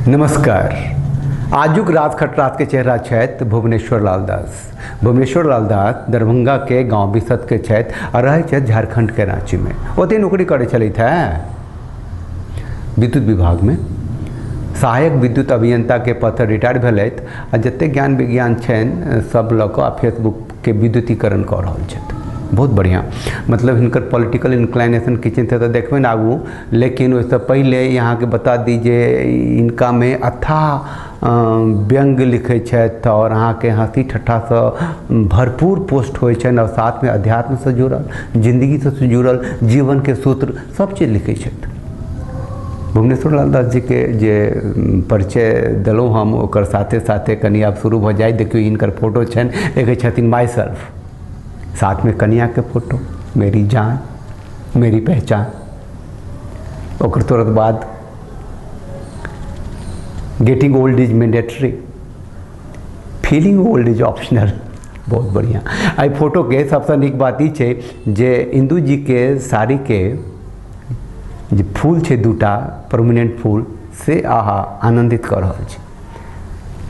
नमस्कार। आजुक रात खटरात के चेहरा छथि भुवनेश्वर लाल दास। भुवनेश्वर लाल दास दरभंगा के गांव बिसत के छथि आ रहै छथि झारखंड के रांची में। ओतहि नौकरी करै छलथि हेँ विद्युत विभाग में। सहायक विद्युत अभियंता के पद पर रिटायर भेलथि आ जतेक ज्ञान विज्ञान छनि सब लऽ कऽ फेसबुक के विद्युतीकरण कऽ रहल छथि। बहुत बढ़िआँ, मतलब हिनकर पॉलिटिकल इंक्लाइनेशन किछु तऽ देखबै ने आगू, लेकिन ओहिसँ पहिले अहाँके बता दी जे इनका में अथाह व्यंग्य लिखै छथि और अहाँके हँसी ठट्ठासँ भरपूर पोस्ट होइ छनि और साथमे अध्यात्मसँ जुड़ल, जिन्दगीसँ जुड़ल, जीवनके सूत्र सब चीज लिखै छथि। भुवनेश्वर लाल दास जी के जे परिचय देलहुँ हम, ओकर साथे साथे कनि आब शुरू भऽ जाय। देखियौ हिनकर फोटो छनि, लिखै छथिन my self, साथ में कनिया के फोटो, मेरी जान मेरी पहचान। ओकर तुरंत बाद getting old is mandatory, feeling old is optional. बहुत बढ़िया। एहि फोटो के सबसँ नीक बात ई छै जे इंदू जी के साड़ी के जे फूल छै, दूटा प्रोमिनेंट फूल, से आहा आनंदित कऽ रहल छै।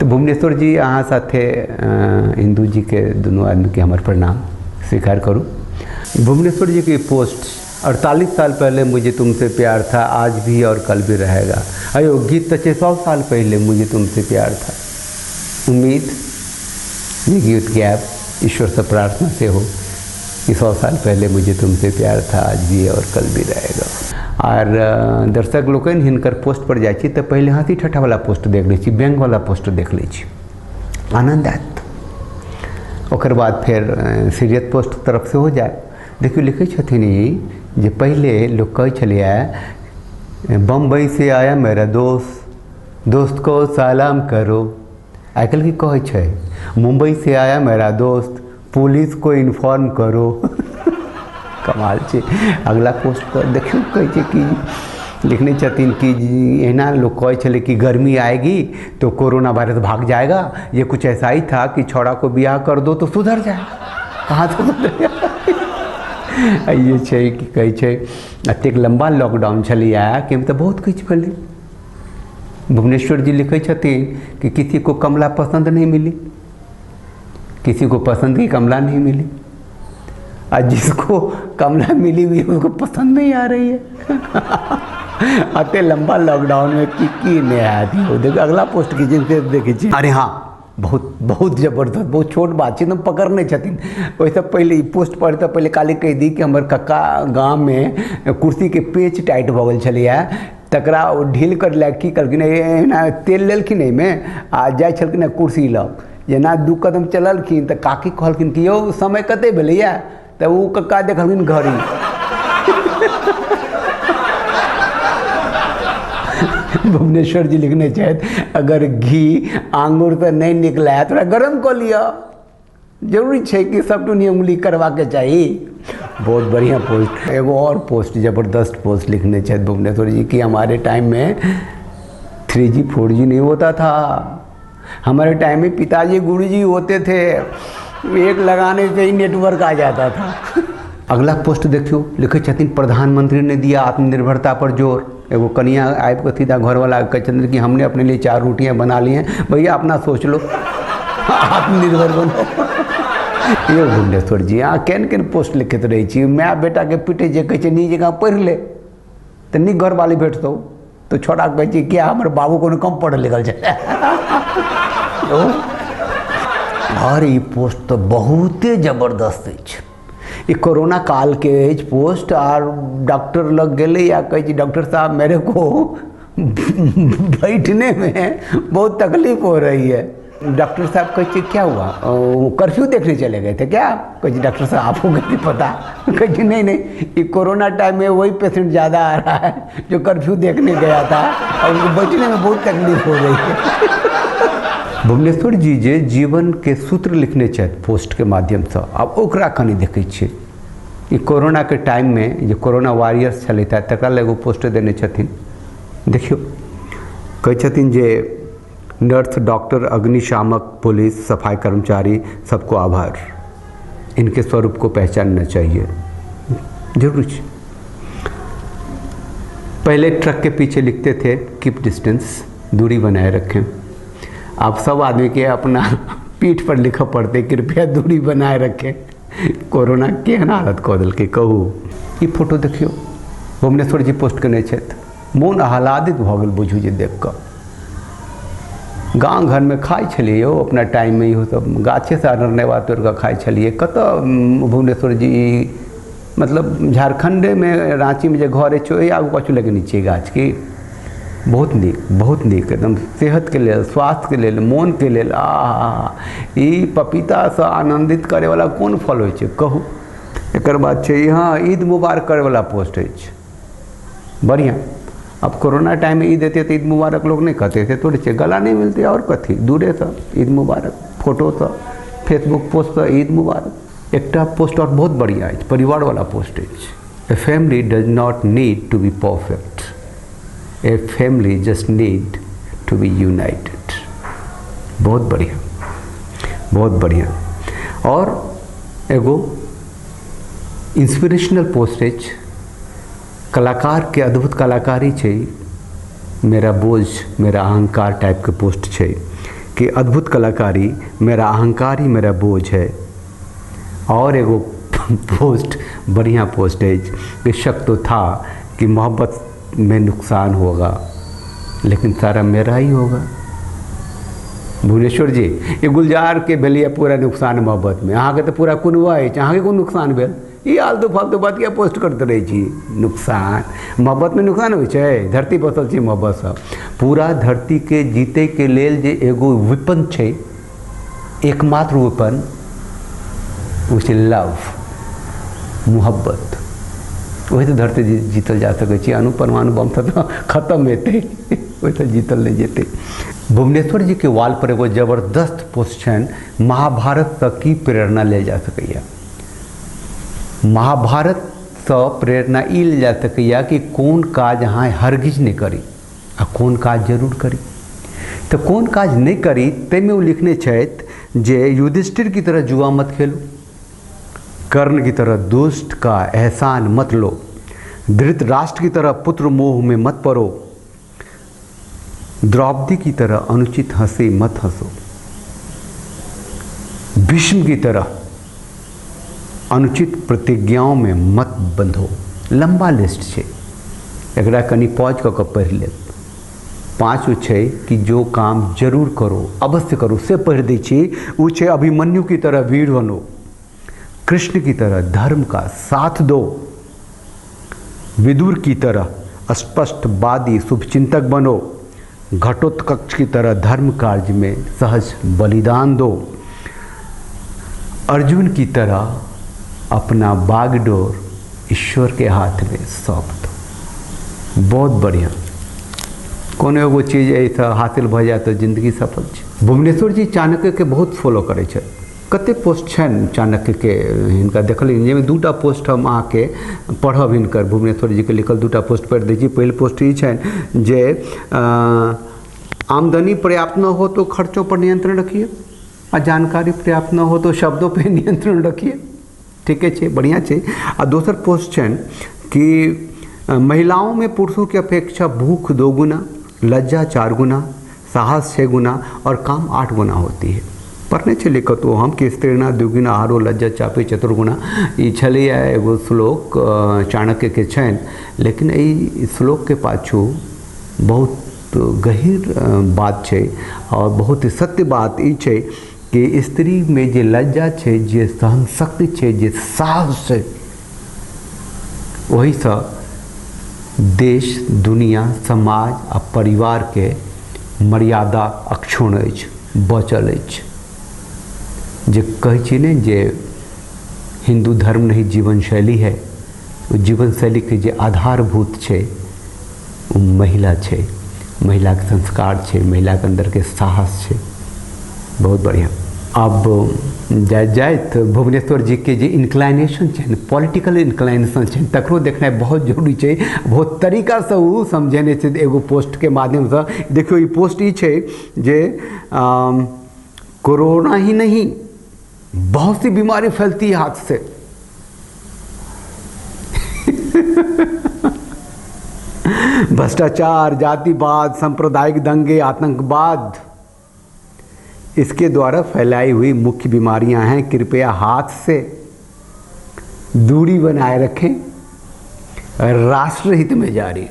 तो भुवनेश्वर जी अहाँ साथे इंदू जी के दुनू आदमी के हमर प्रणाम स्वीकार करू। भुवनेश्वर जी की पोस्ट, 48 साल पहले मुझे तुमसे प्यार था, आज भी और कल भी रहेगा। अयो गीत तो 600 साल पहले मुझे तुमसे प्यार था। उम्मीद ये गीत गायब ईश्वर से प्रार्थना से हो कि 100 साल पहले मुझे तुमसे प्यार था, आज भी और कल भी रहेगा। और दर्शक लोकनि हिनकर पोस्ट पर जाइ छी तऽ पहिले हँसी ठट्ठा वाला पोस्ट देख लै छी, व्यंग वाला पोस्ट देख लै छी, आनन्द आयत। ओकर बाद फेर सीरियस पोस्ट तरफ सेहो जाय। देखियौ लिखै छथिन ई जे पहिले लोक कहै छलैए बम्बई से आया मेरा दोस्त, दोस्त को सलाम करो। आइ काल्हि की कहै छै, मुंबई से आया मेरा दोस्त, पुलिस को इन्फॉर्म करो। कमाल छै। अगला पोस्ट पर देखियौ कहै छै कि लिखने छथिन कि एना लोक कहै छलै कि गर्मी आएगी तो कोरोना वायरस भाग जाएगा, ये कुछ ऐसा ही था कि छौड़ा को बियाह कर दो तो सुधर जाए। कहाँ से सुधर जाए? ये छै कि कहै छै एतेक लम्बा लॉकडाउन छलैए कि तऽ बहुत किछु भेलै। भुवनेश्वर जी लिखै छथिन कि किसी को कमला पसंद नहीं मिली, किसी को पसंद की कमला नहीं मिली, और जिसको कमला मिली हुई है उसको पसंद नहीं आ रही है। अते लंबा लॉकडाउन में की की नहीं आया थी। देखो अगला पोस्ट की देखै छी। अरे हाँ, बहुत बहुत जबरदस्त, बहुत छोट बात छै, एकदम पकड़ने छथिन। ओहिसँ पहिले ई पोस्ट पढ़ तऽ पहिले काली कहि दी कि हमर कक्का गाममे कुर्सीके पेच टाइट भऽ गेल छलैए, तकरा ओ ढील कर लए की कहलखिन, एना तेल लेलखिन एहिमे आ जाइ छलखिन हँ कुर्सी लग। जेना 2 कदम चललखिन तऽ काकी कहलखिन कि यौ समय कते भेलैए, तऽ ओ कक्का देखलखिन घड़ी। भुवनेश्वर जी लिखने छथि अगर घी आंगुर तऽ नहि निकलै थोड़ा गरम कऽ लिअ, जरूरी छै कि सब टुनी उंगली करबाके चाही। बहुत बढ़िया पोस्ट। एगो और पोस्ट जबरदस्त पोस्ट लिखने छथि भुवनेश्वर जी कि हमारे टाइम में 3G 4G नहीं होता था, हमारे टाइम में पिताजी गुरुजी होते थे, एक लगाने से ही नेटवर्क आ जाता था। अगला पोस्ट देखियौ, लिखै छथिन प्रधानमंत्री ने दिया आत्मनिर्भरता पर जोर। एगो कनिया आबि कऽ सीधा घरवाला कहै छथिन कि हमने अपने लिए 4 रोटियां बना ली हैं, भैया अपना सोच लो, आत्मनिर्भर बनो। यौ भुवनेश्वर जी अहाँ केहन केहन पोस्ट लिखैत रहै छी। माय बेटाके पिटै छै, कहै छै नीक जकाँ पढ़ि ले तऽ नीक घरवाली भेटतौ, तऽ छोड़ा कहै छै किया हमर बाबू कोनो कम पढ़ल लिखल छै। और ई पोस्ट तऽ बहुते जबरदस्त अछि। ई कोरोना काल के अछि पोस्ट। आर डॉक्टर लग गेलै आ कहै छै डॉक्टर साहब मेरे को बैठने में बहुत तकलीफ हो रही है। डॉक्टर साहब कहै छै क्या हुआ, कर्फ्यू देखने चले गए थे क्या? कहै छै डॉक्टर साहब आपको नहीं पता। कहै छै नहीं नहीं, ये कोरोना टाइम में वही पेशेंट ज़्यादा आ रहा है जो कर्फ्यू देखने गया था और उनको बैठने में बहुत तकलीफ हो रही है। भुवनेश्वर जी जे जीवन के सूत्र लिखने छथि पोस्ट के माध्यमसँ, आब ओकरा कनि देखै छियै। ई कोरोना के टाइम में जे कोरोना वॉरियर्स छलथि हे तकरा लए एगो पोस्ट देने छथिन। देखियौ कहै छथिन जे नर्स, डॉक्टर, अग्निशामक, पुलिस, सफाई कर्मचारी सबको आभार, इनके स्वरूप को पहचानना चाहिए। जरूर छै। पहले ट्रक के पीछे लिखते थे कीप डिस्टेंस, दूरी बनाए रखें। आब सब आदमीके अपना पीठ पर लिखऽ पड़तै, कृपया दूरी बनाए रखें। कोरोना केहन हालत कऽ देलकै कहू। ई फोटो देखियौ, भुवनेश्वर जी पोस्ट केने छथि, मोन आह्लादित भऽ गेल बुझू जे देख कऽ। गाँव घरमे खाइ छलियै यौ अपना टाइममे, इहो सब गाछेसँ अनरनेवा तोड़ि कऽ खाइ छलियै। कतऽ भुवनेश्वर जी, मतलब झारखण्डेमे राँचीमे जे घर अछि ओहि आगू पाछू लगेने छियै गाछ की? बहुत नीक, बहुत नीक, एकदम सेहतके लेल, स्वास्थ्यके लेल, मोनके लेल। आ ई पपीतासँ आनन्दित करैवला कोन फल होइ छै कहू। एकर बाद छै हँ ईद मुबारक करैवला पोस्ट अछि, बढ़िआँ। अब कोरोना टाइममे ईद एतै तऽ ईद मुबारक लोक नहि कहतै, से थोड़े छै, गला नहि मिलतै आओर कथी, दूरेसँ ईद मुबारक, फोटोसँ, फेसबुक पोस्टसँ ईद मुबारक। एकटा पोस्ट आओर बहुत बढ़िआँ अछि, परिवारवला पोस्ट अछि। A family does not need to be perfect, a family just need to be united. बहुत बढ़िआँ, बहुत बढ़िआँ। आओर एगो इंस्पिरेशनल पोस्ट अछि, कलाकारके अद्भुत कलाकारी छै, मेरा बोझ मेरा अहंकार टाइपके पोस्ट छै कि अद्भुत कलाकारी, मेरा अहंकार ही मेरा बोझ है। और एगो पोस्ट बढ़िया पोस्ट अछि कि शक तो था कि मोहब्बत में नुकसान होगा लेकिन सारा मेरा ही होगा। भुवनेश्वर जी, ई गुलजार के भेलैए पूरा नुकसान मोहब्बत में, अहाँके तऽ पूरा कुनबा अछि, अहाँके कोन नुकसान भेल? ई आलतू फालतू बात किया पोस्ट करैत रहै छी? नुकसान मोहब्बत में नुकसान होइ छै? धरती बसल छै मोहब्बतसँ। पूरा धरतीके जीतैके लेल जे एगो वेपन छै, एकमात्र वेपन, ओ छै लव, मोहब्बत। ओहिसँ धरती जीतल जा सकै छै। अणु परमाणु बमसँ तऽ खतम हेतै, ओहिसँ जीतल नहि जेतै। भुवनेश्वर जीके वाल पर एगो जबरदस्त पोस्ट छनि, महाभारतसँ की प्रेरणा लेल जा सकैए। महाभारतसँ प्रेरणा ई लेल जा सकैए कि कोन काज अहाँ हरगिज नहि करी आ कोन काज जरूर करी। तऽ कोन काज नहि करी ताहिमे ओ लिखने छथि जे युधिष्ठिर की तरह जुआ मत खेलू, कर्ण की तरह दुष्ट का एहसान मत लो, धृतराष्ट्र की तरह पुत्र मोह में मत पड़ो, द्रौपदी की तरह अनुचित हंसी मत हंसो, भीष्म की तरह अनुचित प्रतिज्ञाओं में मत बंधो। लंबा लिस्ट छै, एकरा कनि पॉज कऽ कऽ पढ़ि लेब। पाँच छै कि जो काम जरूर करो, अवश्य करो, से पढ़ि दै छी। ओ छै अभिमन्यु की तरह वीर बनो, कृष्ण की तरह धर्म का साथ दो, विदुर की तरह स्पष्टवादी शुभचिंतक बनो, घटोत्कच की तरह धर्म कार्य में सहज बलिदान दो, अर्जुन की तरह अपना बागडोर ईश्वर के हाथ में सौंप दो। बहुत बढ़िया। कोनो एगो चीज एहिसँ हासिल भऽ जाय तऽ जिंदगी सफल छै। भुवनेश्वर जी चाणक्य के बहुत फॉलो करै छथि। कते पोस्ट छनि चाणक्य के हिनका देखलियनि, जाहिमे दूटा पोस्ट हम अहाँके पढ़ब। हिनकर भुवनेश्वर जी के लिखल दूटा पोस्ट पढ़ि दै छी। पहिल पोस्ट ई छनि जे आमदनी पर्याप्त न हो तो खर्चों पर नियंत्रण रखिए, आ जानकारी पर्याप्त न हो तो शब्दों पर नियंत्रण रखिए। ठीके छै, बढ़िआँ छै। आ दोसर पोस्ट छनि कि महिलाओं में पुरुषों की अपेक्षा भूख 2 गुना, लज्जा 4 गुना, साहस 6 गुना और काम 8 गुना होती है। पढ़ने छलियै कतहु हम कि स्त्रीणा द्विगुणा आहारो लज्जा चापी चतुर्गुणा, ई छलैए एगो श्लोक चाणक्यके छनि। लेकिन एहि श्लोकके पाछू बहुत गहीर बात छै और बहुत सत्य बात ई छै कि स्त्रीमे जे लज्जा छै, जे सहनशक्ति छै, जे साहस छै, ओहिसँ देश, दुनिया, समाज आ परिवारके मर्यादा अक्षुण्ण अछि, बचल अछि। जे कहै छी ने जे हिन्दू धर्म नहीं जीवन शैली है, ओ जीवन शैलीके जे आधारभूत छै ओ महिला छै, महिलाके संस्कार छै, महिलाके अन्दरके साहस छै। बहुत बढ़िआँ। आब जाइत जाइत भुवनेश्वर जीके जे इन्क्लाइनेशन छनि, पॉलिटिकल इन्क्लाइनेशन छनि, तकरो देखनाइ बहुत जरूरी छै। बहुत तरीकासँ ओ समझेने छै एगो पोस्टके माध्यमसँ। देखियौ ई पोस्ट ई छै जे कोरोना ही नहीं बहुत सी बीमारी फैलती है हाथ से। भ्रष्टाचार, जातिवाद, सांप्रदायिक दंगे, आतंकवाद इसके द्वारा फैलाई हुई मुख्य बीमारियां हैं। कृपया हाथ से दूरी बनाए रखें, राष्ट्रहित में जारी।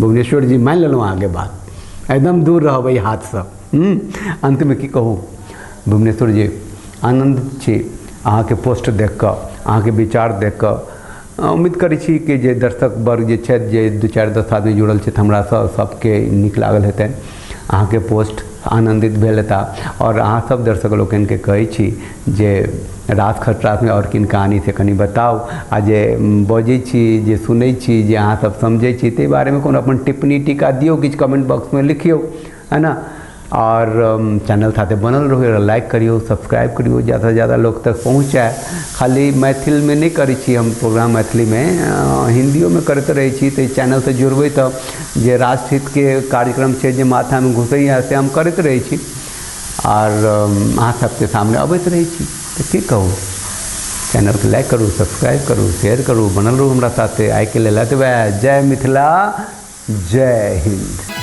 भुवनेश्वर जी मान लेलहुँ अहाँके बात, एकदम दूर रहबै हाथसँ। अंतमे की कहू भुवनेश्वर जी, आनन्दित छी अहाँके पोस्ट देख कऽ, अहाँके विचार देख कऽ। उम्मीद करै छी कि जे दर्शक वर्ग जे छथि, जे 2 4 10 आदमी जुड़ल छथि हमरासँ, सबके नीक लागल हेतनि अहाँके पोस्ट, आनन्दित भेल हेता। आओर अहाँ सब दर्शक लोकनिके कहै छी जे रास खटरासमे आओर किन कहानी से कनि बताउ, आ जे बजै छी, जे सुनै छी, जे अहाँ सब समझै छी ताहि बारेमे कोनो अपन टिप्पणी टीका दियौ, किछु कमेंट बॉक्समे लिखियौ, है ना। और चैनल साथे बनल रहू, लाइक करियौ, सब्सक्राइब करियौ, ज़्यादा से ज़्यादा लोग तक पहुँचाए। खाली मैथिलमे नहि करै छी हम प्रोग्राम, मैथिलीमे हिन्दियोमे करैत रहै छी। तऽ चैनलसँ जुड़बै तऽ जे राष्ट्रहितके कार्यक्रम छै, जे माथामे घुसैए, से हम करैत रहै छी आओर अहाँ सबके सामने अबैत रहै छी। तऽ की कहू, चैनलके लाइक करू, सब्सक्राइब करू, शेयर करू, बनल रहू हमरा साथे। आइके लेल एतबे। जय मिथिला, जय हिन्द।